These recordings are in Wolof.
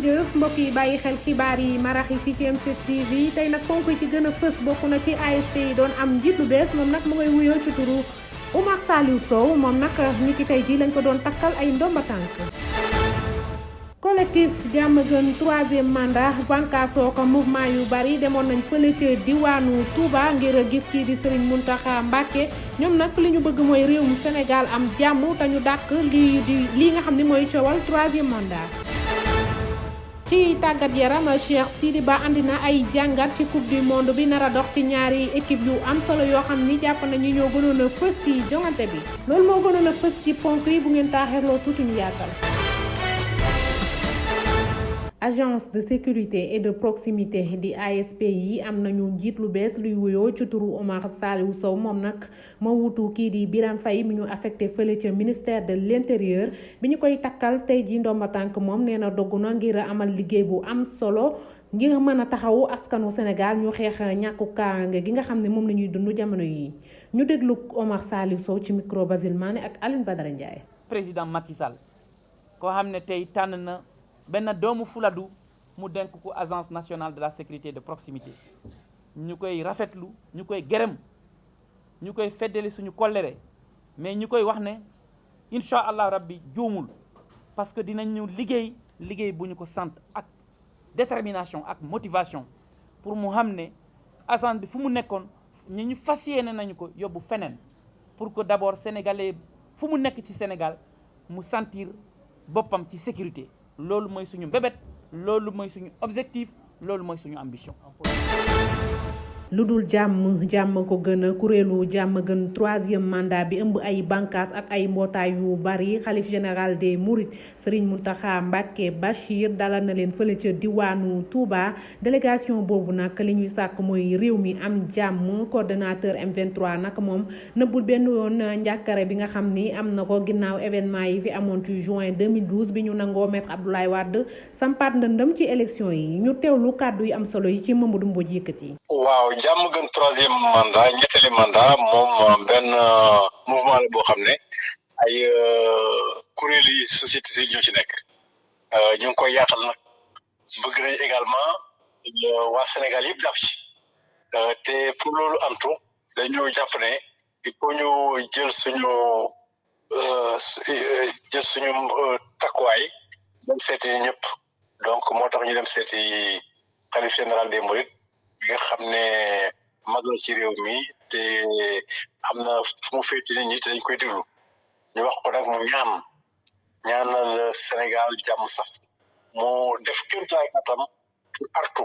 jëf mbokk yi bàyyi xel xibaar yi marax yi fii ci M7 TV tey nag ponk yi ci gën a fës bokk na ci ASP yi doon am njiit lu bees moom nag mu ngay wuyoo ci turu Oumar Saliou Sow moom nag ni ki tey ji lañ ko doon takkal ay ndomba tànk. collectif Diamaguène 3e mandat bànkaasoo ko mouvement yu bari demoon nañ fële ca diwaanu Touba ngir gis kii di Serigne Mountakha Mbacké ñoom nag li ñu bëgg mooy réew mu Sénégal am jàmm te ñu dàq lii nga xam ne mooy coowal 3e mandat. ci tàggat yaram Cheikh Sidi Ba andi na ay jàngat ci coupe du monde bi nar a dox ci ñaari équipe yu am solo yoo xam ni jàpp nañu ñoo gënoon a fës ci jongante bi loolu moo gënoon a fës ci ponk yi bu ngeen taaxeerloo tuuti ñu yaatal. agence de sécurité et de proximité di ASP yi am nañu njiit lu bees luy wuyoo ci turu Oumar Saliou Sow moom nag moo wutu kii di Birame Faye mi ñu affecté fële ca ministère de l'intérieur bi ñu koy takkal tey ji ndomba tànk moom nee na dogg na ngir amal liggéey bu am solo ngir mën a taxawu askanu Sénégal ñu xeex ñàkku kaaraange gi nga xam ne moom la ñuy dund jamono yi ñu déglu Oumar Saliou Sow ci micro Basile Mané ak Alioune Badara Ndiaye. président Macky Sall koo xam ne tey tànn na benn doomu Fuladu mu denk ko agence nationale de la sécurité de proximité ñu koy rafetlu ñu koy gërëm ñu koy feddali suñu kollere mais ñu koy wax ne incha allah rabbi juumul parce que dinañu liggéey bu ñu ko sant ak détermination ak motivation pour mu xam ne agence bi fu mu nekkoon ñu fas yéene nañu ko yóbbu feneen pour que d'abord sénégalais fu mu nekk ci Sénégal mu sentir boppam ci sécurité loolu mooy suñu mbébét loolu mooy suñu objectif loolu mooy suñu ambition. lu dul jàmm ko gën a kuréelu Diamaguène 3e mandat bi ëmb ay bànkaas ak ay mbootaay yu bari xalif général des Mourides Serigne Mountakha Mbacké Bachir dalal na leen fële ca diwaanu Touba délégation boobu nag li ñuy sàkk mooy réew mi am jàmm coordonnateur M23 nag moom nëbbul benn yoon njàkkare bi nga xam ni am na ko ginnaaw événement yi fi amoon ci juin 2012 bi ñu nangoo Maître Abdoulaye Wade sampaat ndëndëm ci élection yi ñu teewlu kàddu yi am solo yi ci Mamadou Mbodj yëkkati. waaw Diamaguène 3e mandat ñetteeli mandat moom benn mouvement la boo xam ne ay kuréeli société civile ñoo ci nekk ñu ngi koy yaatal nag bëgg nañ également waa Sénégal yëpp jàpp ci te pour loolu antu dañu jàpp ne il faut ñu jël suñu takkuwaay dem seeti ñëpp donc moo tax ñu dem seeti xalif général des Mourides bi nga xam ne mag la ci réew mi te am na fu mu féete nit ñi te dañ koy déglu ñu wax ko nag mu ñaanal Sénégal jàmm sax mu def kéemtalaay atam pour artu.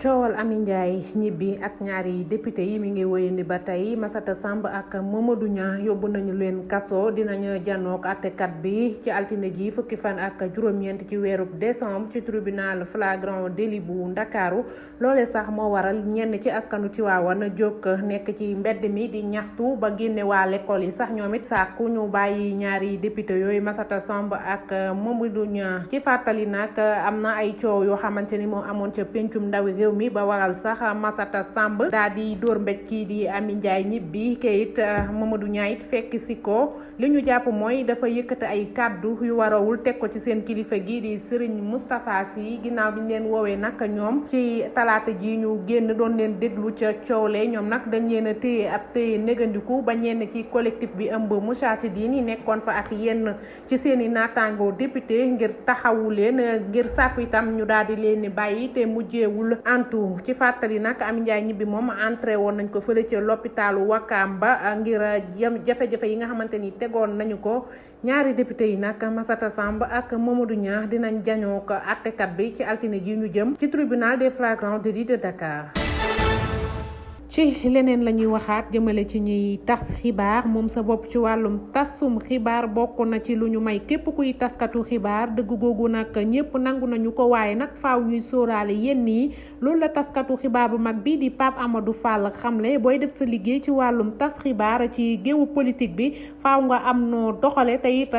coowal Amy Ndiaye ñibbi ak ñaari député yi mi ngi wéyandi ba tey Massata Samb ak Mamadou Niang yóbbu nañu leen kaso dinañu janook àttekat bi ci altine ji fukki fan ak juróom-ñeent ci weeru décembre ci tribunal flagrant délit bu Ndakaaru loole sax moo waral ñenn ci askanu Tivaouane jóg nekk ci mbedd mi di ñaxtu ba génne waa l'école yi sax ñoom it sàkku ñu bàyyi ñaari député yooyu Massata Samb ak Mamadou Niang ci fàttali nag am na ay coow yoo xamante ni moo amoon ca pencum ndawi réew mi ba waral sax Massata Samb daal di dóor mbéj kii di Amy Ndiaye ñibbi kayit Mamadou Niang it fekk si ko li ñu jàpp mooy dafa yëkkati ay kàddu yu warawul teg ko ci seen kilifa gi di Serigne Moustapha Sy ginnaaw bi ñu leen woowee nag ñoom ci talaata ji ñu génn doon leen déglu ca coowle ñoom nag dañ leen a téye ab téye négandiku ba ñenn ci collectif bi ëmb Moustarchidine yi nekkoon fa ak yenn ci seeni naataangoo député ngir taxawu leen ngir sàkku itam ñu daal di leen bàyyi te mujjeewul antu ci fàttali nag Amy Ndiaye ñibbi moom entré woon nañ ko fële ci l'hôpitalu Wakam ba ngir jafe-jafe yi nga xamante ni tegoon nañu ko ñaari député yi nag Massata Samb ak Mamadou Niang dinañ jañoo ko àttekat bi ci altine ji ñu jëm ci tribunal des flagrants délits de Dakar. ci leneen la ñuy waxaat jëmale ci ñuy tas xibaar moom sa bopp ci wàllum tasum xibaar bokk na ci lu ñu may képp kuy taskatu xibaar dëgg googu nag ñëpp nangu nañu ko waaye nag faaw ñuy sóoraale yenn yi loolu la taskatu xibaar bu mag bi di Pape Amadou Fall xamle booy def sa liggéey ci wàllum tas xibaar ci géewu politique bi faaw nga am noo doxale te it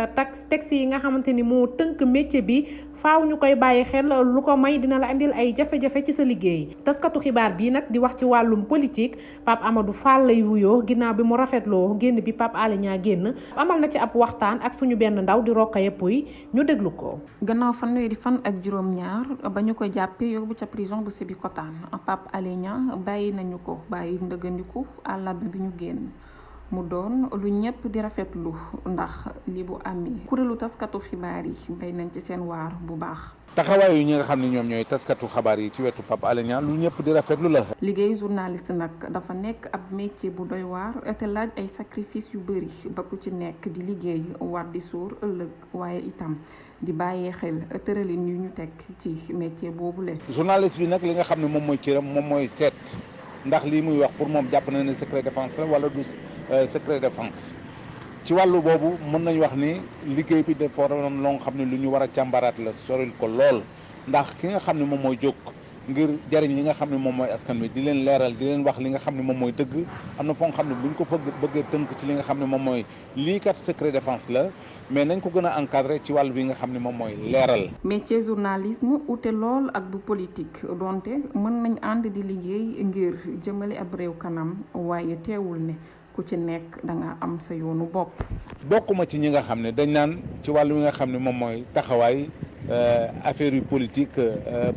texte yi nga xamante ni moo tënk métier bi faaw ñu koy bàyyi xel lu ko may dina la andil ay jafe-jafe ci sa liggéey taskatu xibaar bii nag di wax ci wàllum politique politique Pape Amadou Fall lay wuyoo ginnaaw bi mu rafetloo génn bi Pape Alé Niang génn amal na ci ab waxtaan ak suñu benn ndaw di Rokhaya Pouye ñu déglu ko. gannaaw fanweeri fan ak juróom-ñaar ba ñu ko jàppee yóbbu ca prison bu Sébikotane Pape Alé Niang bàyyi nañu ko bàyyi ndëgëndiku àllarba bi ñu génn. mu doon lu ñëpp di rafetlu ndax li bu amee kuréelu taskatu xibaar yi bay nañ ci seen waar bu baax. taxawaayu ñi nga xam ne ñoom ñooy taskatu xabaar yi ci wetu Pape Alé Niang lu ñëpp di rafetlu la. liggéey journaliste nag dafa nekk ab métier bu doy waar te laaj ay sacrifice yu bëri ba ku ci nekk di liggéey war di suur ëllëg waaye itam di bàyyee xel tëralin yu ñu teg ci métier boobule. journaliste bi nag li nga xam ne moom mooy cëram moom mooy seet ndax lii muy wax pour moom jàpp na ne secret défense la wala du secret défense ci wàllu boobu mën nañu wax ni liggéey bi dafa doon loo xam ne lu ñu war a càmbaraat la soril ko lool ndax ki nga xam ne moom mooy jóg ngir jariñ li nga xam ne moom mooy askan wi di leen leeral di leen wax li nga xam ne moom mooy dëgg am na foo nga xam ne buñ ko fa bëggee tënk ci li nga xam ne moom mooy lii kat secret défense la mais nañ ko gën a encadré ci wàllu bi nga xam ne moom mooy leeral. métier journalisme ute lool ak bu politique donte mën nañ ànd di liggéey ngir jëmale ab réew kanam waaye teewul ne ku ci nekk da nga am sa yoonu bopp. bokkuma ci ñi nga xam ne dañ naan ci wàllu wi nga xam ne moom mooy taxawaay affaire yu politique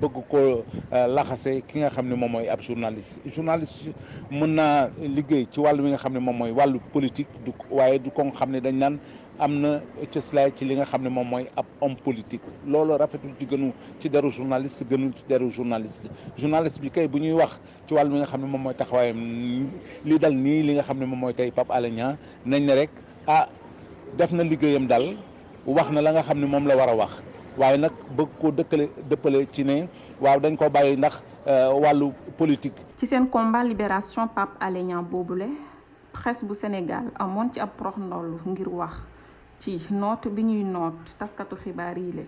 bëgg ko laxase ki nga xam ne moom mooy ab journaliste mën naa liggéey ci wàllu wi nga xam ne moom mooy wàllu politique du waaye du ko nga xam ne dañ naan am na cëslaay ci li nga xam ne moom mooy ab homme politique loolu rafetul ci gënu ci deru journaliste gënul ci deru journaliste bi kay bu ñuy wax ci wàllu bi nga xam ne moom mooy taxawaayam li dal nii li nga xam ne moom mooy tey Pape Alé Niang nañ ne rek def na liggéeyam dal wax na la nga xam ne moom la war a wax waaye nag bëgg koo dëppale ci ne waaw dañ ko bàyyi ndax wàllu politique. ci seen combat libération Pape Alé Niang boobule presse bu Sénégal amoon ci ab prox ndoll ngir wax ci noot bi ñuy noot taskatu xibaar yi le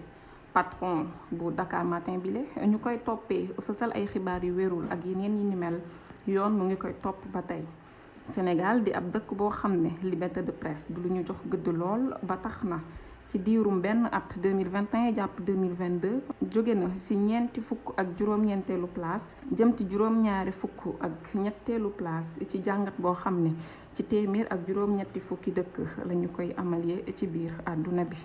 patron bu Dakar Matin bi le ñu koy toppee fësal ay xibaar yu wérul ak yeneen yi ni mel yoon mu ngi koy topp ba tey Sénégal di ab dëkk boo xam ne liberté de presse du lu ñu jox gëdd lool ba tax na ci diirum benn at 2021 jàpp 2022 jóge na ci ñeenti fukk ak juróom-ñeenteelu place jëm ci juróom-ñaari fukk ak ñetteelu place ci jàngat boo xam ne ci téeméer ak juróom-ñetti fukki dëkk lañu koy amalee ci biir àdduna bi.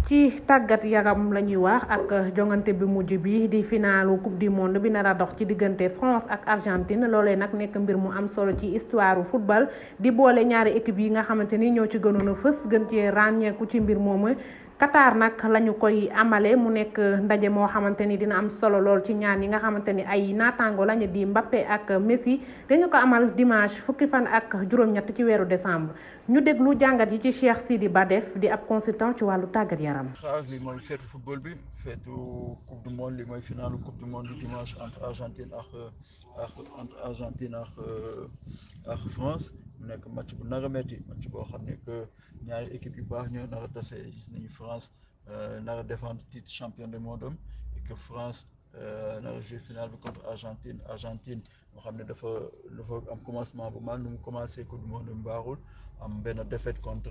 ci tàggat yaram la ñuy wax ak jongante bi mujj bi di finalu coupe du monde bi nar a dox ci diggante France ak Argentine loolee nag nekk mbir mu am solo ci histoire football di boole ñaari équipe yi nga xamante ni ñoo ci gënoon a fës gën cee ràññeeku ci mbir moomu. Qatar nag lañu koy amale mu nekk ndaje moo xamante ni dina am solo lool ci ñaan yi nga xamante ni ay naataango lañu di Mbappé ak Messi dañu ko amal dimanche fukki fan ak juróom-ñett ci weeru décembre ñu déglu jàngat yi ci Cheikh Sidi Ba def di ab consultant ci wàllu tàggat yaram. li mooy feetu football bi feetu coupe du monde li mooy finalu coupe du monde dimanche entre Argentine ak France mu nekk match bu nar a metti match boo xam ne que ñaari équipe yu baax ñoo nar a tase gis nañu France nar a défendre titre champion du monde et que France nar a jouer finale bi contre Argentine moo xam ne dafa am commencement bu mal nu mu commencé coupe du monde mu baaxul am benn défaite contre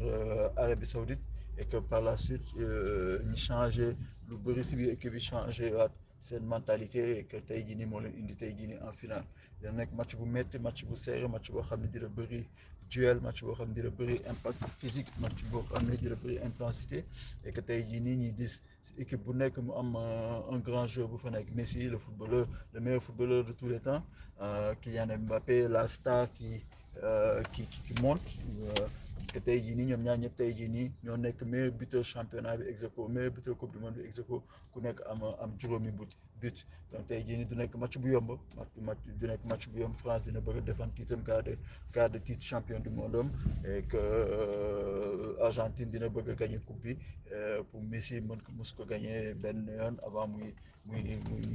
Arabie Saoudite et que par la suite ñu changé lu bëri si biir équipe yi changé waat seen mentalité et que tey jii nii moo leen indi tey jii nii en finale dina nekk match bu métti match bu serré match boo xam ne dina bëri duel match boo xam ne dina bëri impact physique match boo xam ne dina bëri intensité et que tey jii nii ñuy gis équipe bu nekk mu am un grand joueur bu fa nekk Messi le meilleur footballeur de tous les temps Kylian Mbappé la star qui monte que tey jii nii ñoom ñaar ñëpp tey jii nii ñoo nekk meilleur buteur championnat bi ex aequo meilleur buteur coupe du monde bi ex aequo ku nekk am juróomi but donc tey jii nii du nekk match bu yomb France dina bëgg a défendre titre garde titre champion du monde et que Argentine dina bëgg a gagner coupe bi pour Messi mos ko gagner benn yoon avant muy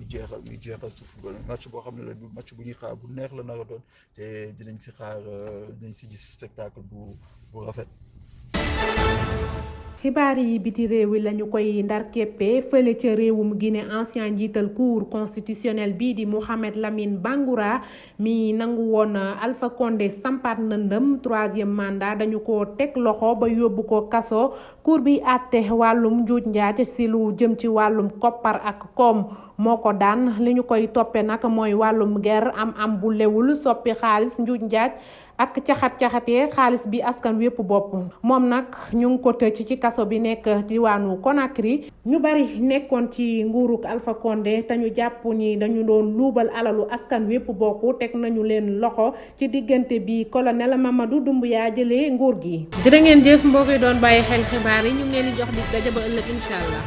jeexal su football match boo xam ne la match bu ñuy xaar bu neex la nar a doon te dinañ si gis spectacle bu rafet. xibaar yi biti réew yi lañu koy ndar képpe fële ca réewum Guinée ancien njiital cour constitutionnel bii di Mohamed Lamine Bangoura mi nangu woon Alpha Condé sampaat ndëndëm 3e mandat dañu ko teg loxo ba yóbbu ko kaso cour bi àtte wàllum njuuj njaaj si lu jëm ci wàllum koppar ak koom moo ko daan. li ñu koy toppe nag mooy wàllum ger am bu lewul, soppi xaalis, njuuj njaaj ak caxat-caxatee xaalis bi askan wépp bopp. moom nag ñu ngi ko tëj ci kaso bi nekk diwaanu Conakry. ñu bari nekkoon ci nguuruk Alpha Condé te ñu jàpp ni dañu doon luubal alalu askan wépp bokk, teg nañu leen loxo ci diggante bi colonel Mamadou Doumbouya jëlee nguur gi. jërë ngeen jëf mbokk yi doon bàyyi xel xibaar yi, ñu ngi leen di jox di daje ba ëllëg incha allah.